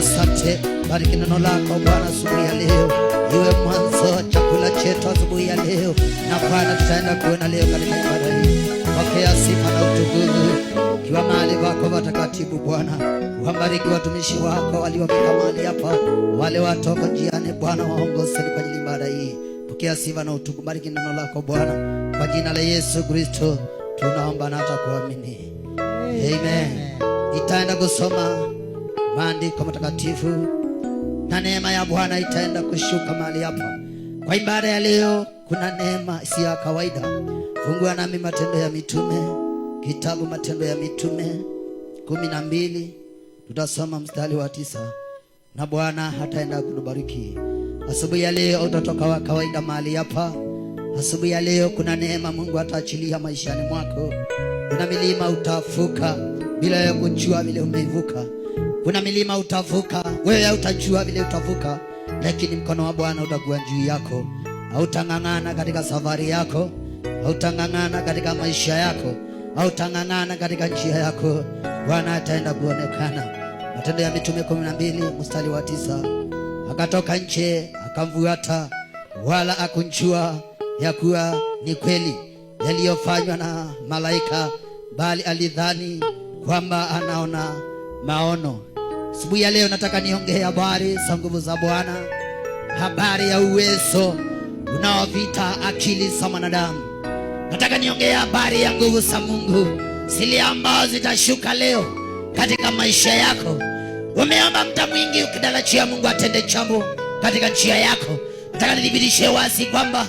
Asante. Bariki neno lako Bwana asubuhi ya leo, iwe mwanzo wa chakula chetu asubuhi ya leo, na Bwana tutaenda kuona leo katika ibada hii. Pokea sifa na utukufu ukiwa mahali pako patakatifu Bwana. Wabariki watumishi wako waliofika mahali hapa, wale watoko njiani Bwana, waongoze kwa ajili ya ibada hii. Pokea sifa na utukufu, bariki neno lako Bwana, kwa jina la Yesu Kristo tunaomba na hata kuamini, amen. Itaenda kusoma maandiko matakatifu na neema ya Bwana itaenda kushuka mahali hapa. Kwa ibada ya leo kuna neema isiyo ya kawaida. Fungua nami Matendo ya Mitume, kitabu Matendo ya Mitume 12, tutasoma mstari wa 9 na Bwana hataenda kutubariki. Asubuhi ya leo utatoka wa kawaida mahali hapa. Asubuhi ya leo kuna neema Mungu ataachilia maishani mwako. Kuna milima utavuka bila ya kujua vile umeivuka. Kuna milima utavuka, wewe utajua vile utavuka, lakini mkono wa Bwana utakuwa juu yako. Hautang'ang'ana katika safari yako, hautang'ang'ana katika maisha yako, hautang'ang'ana katika njia yako. Bwana ataenda kuonekana. Matendo ya Mitume 12 mstari wa 9, akatoka nje akamfuata, wala akunjua ya kuwa ni kweli yaliyofanywa na malaika, bali alidhani kwamba anaona maono. Asubuhi ya leo nataka niongee habari za nguvu za Bwana, habari ya uwezo unaovita akili za mwanadamu. Nataka niongee habari ya nguvu za Mungu zile ambazo zitashuka leo katika maisha yako. Umeomba muda mwingi ukitarajia Mungu atende jambo katika njia yako. Nataka nithibitishe wazi kwamba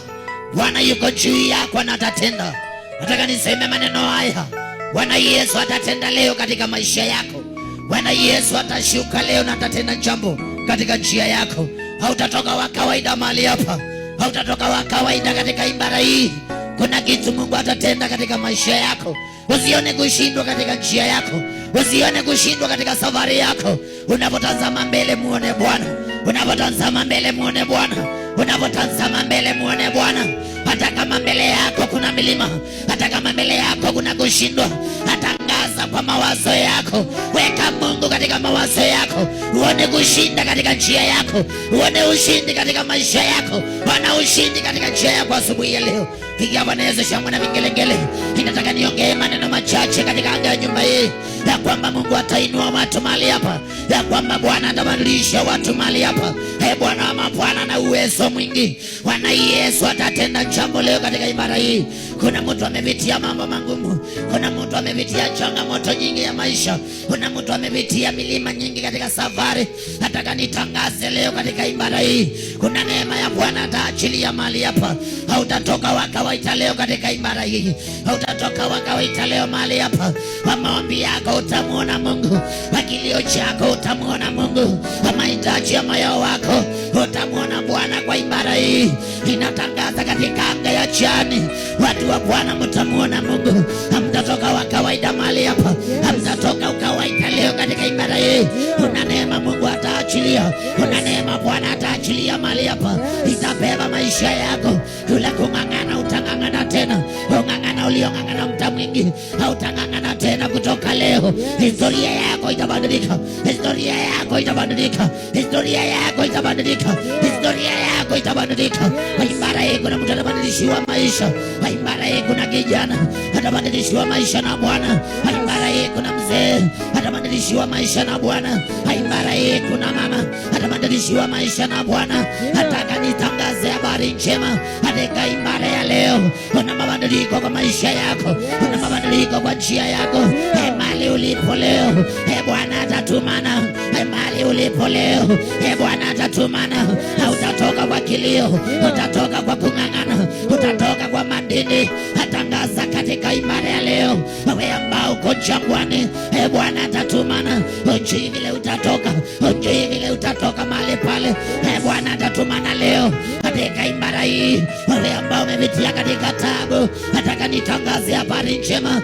Bwana yuko juu yako na atatenda. Nataka niseme maneno haya, Bwana Yesu atatenda leo katika maisha yako. Bwana Yesu atashuka leo na atatenda jambo katika njia yako. Hautatoka wa kawaida mahali hapa, hautatoka wa kawaida katika ibada hii. Kuna kitu Mungu atatenda katika maisha yako. Usione kushindwa katika njia yako, usione kushindwa katika safari yako. Unapotazama mbele muone Bwana, unapotazama mbele muone Bwana, unapotazama mbele muone Bwana. Hata kama mbele yako kuna milima, hata kama mbele yako kuna kushindwa, atangaza kwa mawazo yako. Weka Mungu katika mawazo yako, uone kushinda katika njia yako, uone ushindi katika maisha yako, Bwana ushindi katika njia yako asubuhi ya leo. Pigia Bwana Yesu shangwe na vigelegele. Ninataka niongee maneno machache katika anga ya nyumba hii, ya kwamba Mungu atainua watu mahali hapa, ya kwamba Bwana atabadilisha watu mahali hapa. E Bwana wa mabwana na uwezo mwingi, Bwana Yesu atatenda jambo leo katika ibada hii. Kuna mtu amepitia mambo magumu, kuna mtu amepitia changamoto nyingi ya maisha, kuna mtu amepitia milima nyingi katika safari. Nataka nitangaze leo katika ibada hii, kuna neema ya Bwana ataachilia mahali hapa. Hautatoka wa kawaida leo katika ibada hii, hautatoka wa kawaida leo mahali hapa. Kwa maombi yako utamuona Mungu, kwa kilio chako utamuona Mungu, kwa mahitaji ya moyo wako utamuona Bwana. Kwa ibada hii inatangaza katika anga ya chani, watu wa Bwana mtamuona Mungu. Hamtatoka wa kawaida mahali hapa, hamtatoka ukawaida leo katika ibada hii. Kuna neema Mungu ataachilia, kuna neema Bwana ataachilia mahali hapa, itabeba maisha yako. Kule kung'ang'ana utang'ang'ana tena, ung'ang'ana uliong'ang'ana muda mwingi hautang'ang'ana tena kutoka leo. Historia yako itabadilika, historia yako itabadilika, historia yako itabadilika, historia yako itabadilika. Kwa ibada hii kuna mtu atabadilishiwa maisha. Kwa ibada hii kuna kijana atabadilishiwa maisha na Bwana. Kwa ibada hii kuna mzee atabadilishiwa maisha na Bwana. Kwa ibada hii kuna mama atabadilishiwa maisha na Bwana. Nataka nitangaze habari njema katika ibada ya leo. Kuna mabadiliko kwa maisha yako, kuna mabadiliko kwa njia yako. E, mahali ulipo leo, e Bwana atatumana. E, mahali ulipo leo, e Bwana atatumana. Hautatoka kwa kilio, utatoka kwa kung'ang'ana, utatoka kwa madini. Atangaza katika ibada ya leo, wewe ambao uko jangwani, e Bwana atatumana. Ujui vile utatoka, ujui vile utatoka mahali pale. E Bwana atatumana leo katika ibada hii. Wewe ambao umepitia katika taabu, nataka nitangaze habari njema.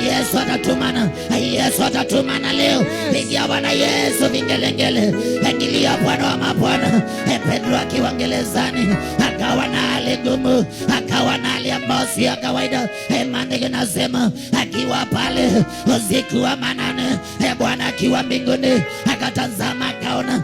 Yesu atatumana, Yesu atatumana leo. Pigia Bwana Yesu vingelengele, ingilia Bwana wa mabwana. Petro akiwa gerezani akawa na hali ngumu, akawa na hali ambayo si ya kawaida. Maandiko inasema akiwa pale usiku wa manane, Bwana akiwa mbinguni akatazama, akaona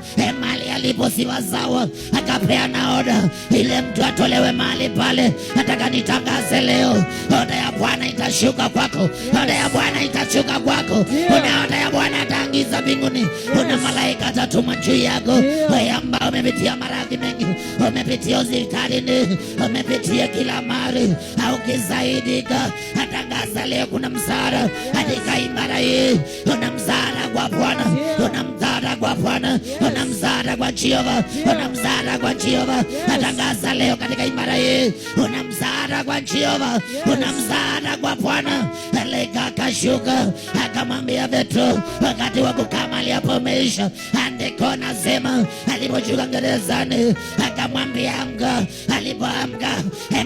Malipo si wazawa, akapeana oda ile mtu atolewe mahali pale. Nataka nitangaze leo, oda ya Bwana itashuka kwako, oda ya Bwana itashuka kwako. Kuna oda ya Bwana ataangiza mbinguni, kuna malaika atatuma juu yako. Wewe ambao umepitia maradhi mengi, umepitia hospitalini, umepitia kila mahali, haukisaidika, atangaza leo kuna msaada katika ibada hii. Kuna msaada kwa Bwana, kuna msaada kwa Bwana, kuna msaada kwa Jehova, kuna msaada kwa Jehova. Atangaza leo katika ibada hii, kuna msaada kwa Jehova, kuna msaada kwa Bwana. Malaika akashuka akamwambia Petro, wakati wa kukaa mahali hapo umeisha. Andiko nasema aliposhuka gerezani akamwambia amka. Alipoamka,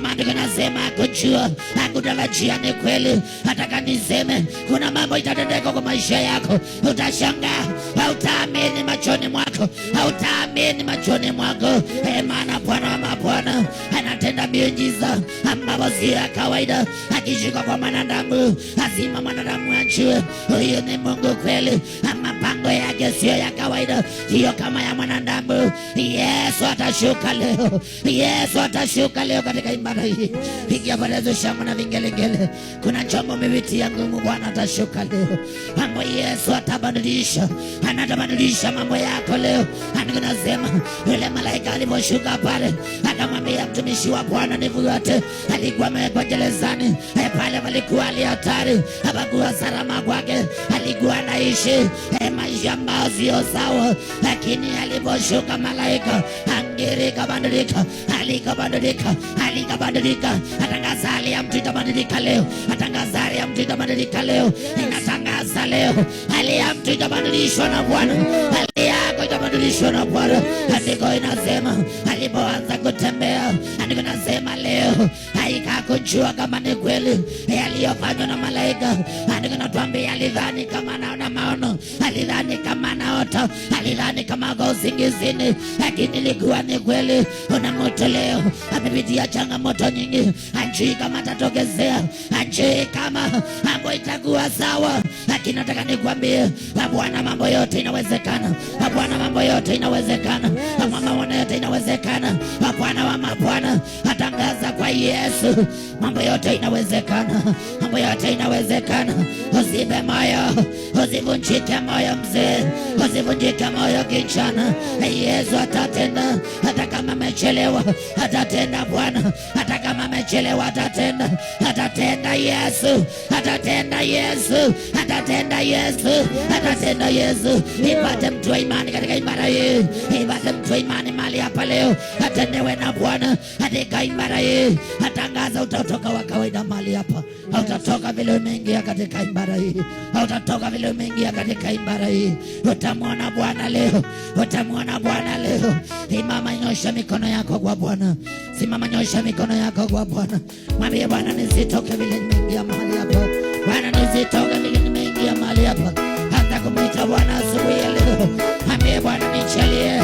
maandiko nasema hakujua, hakutarajia ni kweli. Nataka niseme kuna mambo itatendeka kwa maisha yako, utashangaa, hautaamini machoni mwako, hautaamini machoni mwako. Maana Bwana wa mabwana anatenda miujiza ambayo si ya kawaida. Akishuka kwa mwanadamu, lazima mwanadamu ajue huyu ni Mungu kweli. Mapango yake sio ya kawaida, sio kama ya mwanadamu. Yesu atashuka leo, Yesu atashuka leo katika ibada hii. Pigia Bwana shangwe na vingelegele. Kuna chombo umepitia ngumu, Bwana atashuka leo. Mambo Yesu atabadilisha, anatabadilisha mambo yako leo. Andiko nasema yule malaika aliposhuka pale akamwambia mtumishi wa Bwana nifuate. Alikuwa amewekwa gerezani, pale palikuwa hali hatari, hapakuwa salama kwake, alikuwa anaishi maisha ambayo sio sawa, lakini aliposhuka malaika angirika badilika, alikabadilika, alikabadilika. Atangaza hali ya mtu itabadilika leo, atangaza hali ya mtu itabadilika leo. Inatangaza leo hali ya mtu itabadilishwa na Bwana, hali yako itabadilishwa na Bwana. Andiko inasema alipoanza kutembea, andiko inasema leo haikakujua kama ni kweli yaliyofanywa na malaika. Andiko inatuambia alidhani kama anaona maono, alidhani kama anaota, alidhani kama ako usingizini, lakini ilikuwa ni kweli. Una mtu leo amepitia changamoto nyingi, hajui kama atatokezea, hajui kama mambo itakuwa sawa, lakini nataka nikwambie kwa Bwana mambo yote inawezekana. Kwa Bwana mambo yote inawezekana. Kwa mambo yote inawezekana. Kwa Bwana wa mabwana atangaza kwa Yesu mambo yote inawezekana, mambo yote inawezekana. Usife moyo, usivunjike moyo mzee, usivunjike moyo kijana. Yesu atatenda, hata kama amechelewa atatenda Bwana, hata kama amechelewa atatenda, atatenda Yesu, atatenda Yesu, atatenda Yesu, atatenda Yesu. Ipate mtu wa imani katika ibada hii, ipate mtu wa imani mahali hapa leo, atendewe na Bwana katika ibada hii. Atangaza utatoka wa kawaida mahali hapa, hautatoka vile umeingia katika ibada hii, hautatoka vile umeingia katika ibada hii. Utamwona Bwana leo, utamwona Bwana leo. Simama, nyosha mikono yako kwa Bwana, simama, nyosha mikono yako kwa Bwana, mwambie Bwana, nisitoke vile nimeingia mahali hapa. Bwana, nisitoke vile nimeingia mahali hapa. Hata kumwita Bwana asubuhi ya leo, mwambie Bwana nichalie.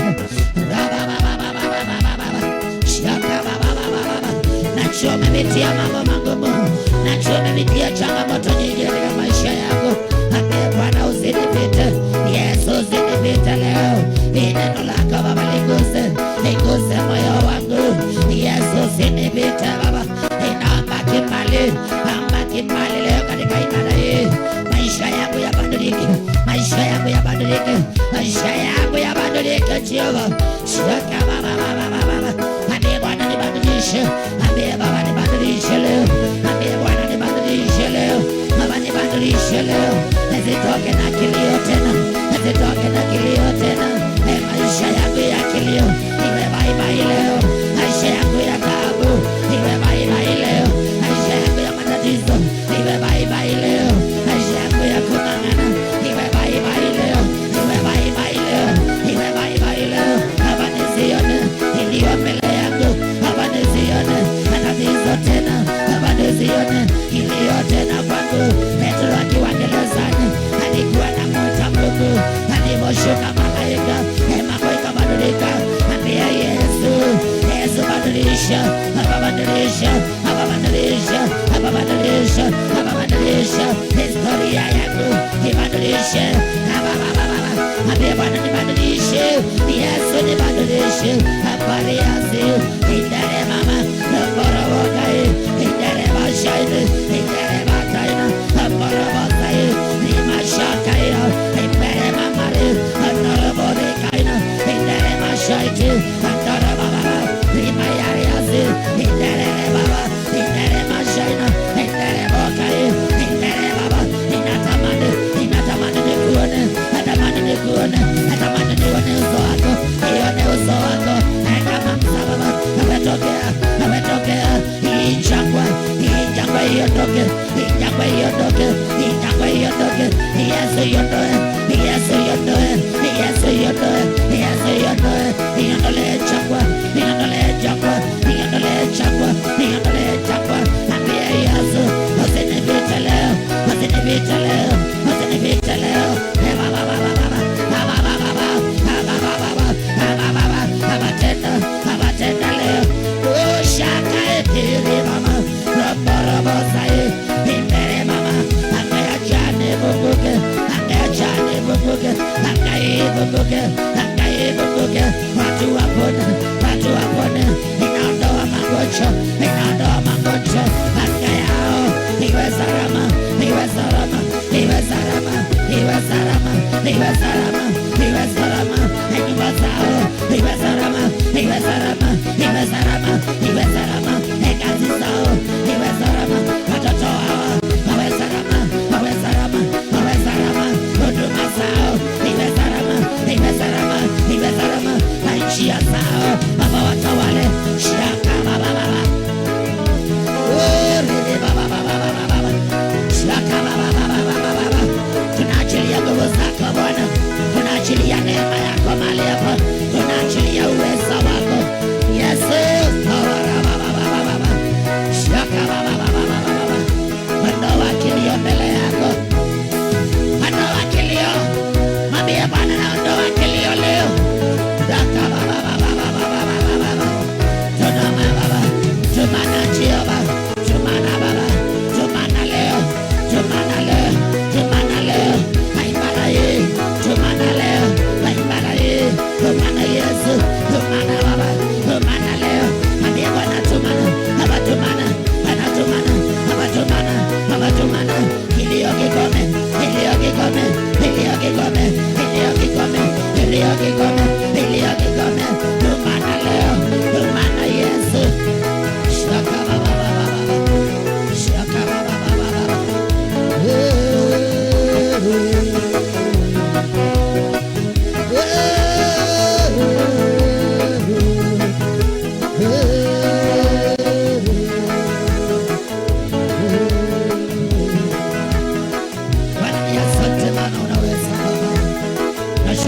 Shaka ba ba ba ba ba. Najua umepitia mambo magumu, najua umepitia changamoto nyingi katika maisha yako. Ambie Bwana usinipite, Yesu usinipite leo. Hii neno lako Baba liguse, liguse moyo wangu. Yesu usinipite Baba, ninaomba kibali, naomba kibali leo katika ibada hii. Maisha yangu yabadilike, maisha yangu yabadilike, maisha yangu yabadilike Jehova. Shaka baba baba baba. Ambie Bwana nibadilishe, ambie Baba nibadilishe leo, ambie Bwana nibadilishe leo, Baba nibadilishe leo, nisitoke na kilio tena, nisitoke na kilio tena. Maisha yangu ya kilio iwe bye bye leo, maisha yangu ya taabu iwe bye bye leo, maisha yangu ya matatizo iwe bye bye leo, maisha yangu ya kung'ang'ana iwe bye bye leo, iwe bye bye leo, iwe bye bye leo. Hapa nisione iliyo mbele yangu, hapa nisione matatizo tena, hapa nisione kilio tena kwangu. Petro akiwa gerezani alikuwa na mwita Mungu, aliposhuka malaika mambo ikabadilika. Ambia Yesu, Yesu badilisha, hapa badilisha, hapa badilisha, hapa badilisha, hapa badilisha historia yangu ibadilishe. Hapa baba baba, ambia Bwana nibadilishe, Yesu nibadilishe. Mashi, Apariasi, Indere Mama, Borobokai, Indere Mashaini, Indere Mataina, Borobosai, Rimashakaia, Impere Mamari, Andorobodikaina, Indere Mashaiti, Andorobaba, Rimayariasi, Indere Baba, Indere Mashaina, Indere Bokai, Indere Baba, Inatamani, Inatamani nikuone, natamani nikuone, natamani nione uso wako, nione uso wako, kama msalaba ametokea, ametokea. Hii jangwa iondoke, hii jangwa iondoke, hii jangwa iondoke. Yesu iondoe, Yesu iondoe, Yesu iondoe, Yesu iondoe, iondolee jangwa, iondolee jangwa, iondolee jangwa, iondolee jangwa. Ambia Yesu, usinipite leo, usinipite leo, usinipite leo. Abatenda leo. Ushaka etiri mama, roborobosai, imbere mama, angayachane bunguke, angayachane bunguke, angaibuguke, angaibuguke. Watu wapone, watu wapone. Inaondoa magonjwa, inaondoa magonjwa. Anga yao iwe salama, iwe salama, iwe salama, iwe salama, iwe salama, iwe salama. Nyumba zao iwe salama, iwe salama, iwe salama, iwe salama. Kazi zao iwe salama.